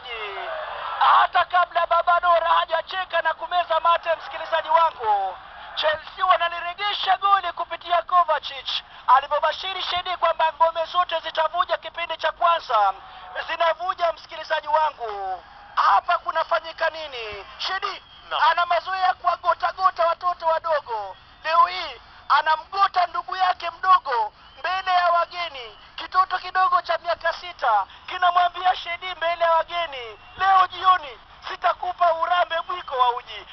Msikilizaji, hata kabla Baba Dora hajacheka na kumeza mate, msikilizaji wangu, Chelsea wanaliregesha goli kupitia Kovacic alipobashiri Shedi kwamba ngome zote zitavuja kipindi cha kwanza, zinavuja. Msikilizaji wangu, hapa kunafanyika nini? Shedi No. ana mazoea ya kuwagotagota watoto wadogo. Leo hii anamgota ndugu yake mdogo mbele ya wageni. Kitoto kidogo cha miaka 6 kinamwambia Shedi mbele ya wageni, leo jioni sitakupa urambe mwiko wa uji.